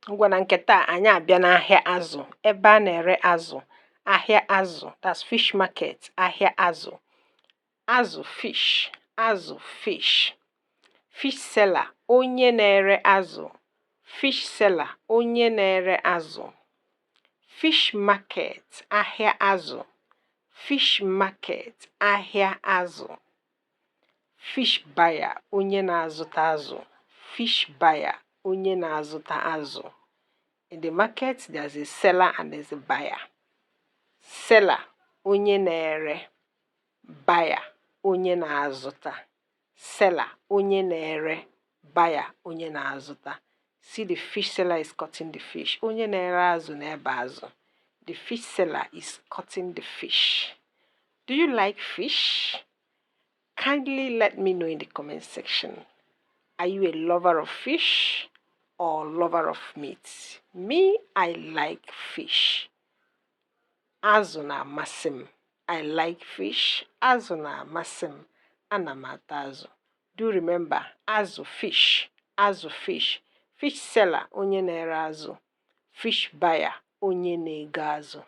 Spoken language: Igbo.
Ngwa, na nke taa, anyị abịa n'ahịa azụ, ebe a na-ere azụ. Ahịa azụ, that's fish market. Ahịa azụ. Azụ, fish. Azụ, fish. Fish seller, onye na-ere azụ. Fish seller, onye na-ere azụ. Fish market, ahịa azụ. Fish market, ahịa azụ. Fish buyer, onye na-azụta azụ. Fish buyer, onye na-azụta azụ. In the market, there's a seller and there's a buyer. Seller, onye na-ere. Buyer, onye na-azụta. Seller, onye na-ere. Buyer, onye na-azụta. See, the fish seller is cutting the fish. Onye na-ere azụ na-ebe azụ. The fish seller is cutting the fish. Do you like fish? Kindly let me know in the comment section. Are you a lover of fish or lover of meat? Me, I like fish. Azụ na-amasị m. I like fish. Azụ na-amasị m. Ana m ata azụ. Do remember, azụ, fish. Azụ, fish. Fish seller, onye na-ere azụ. Fish buyer, onye na-ego azụ.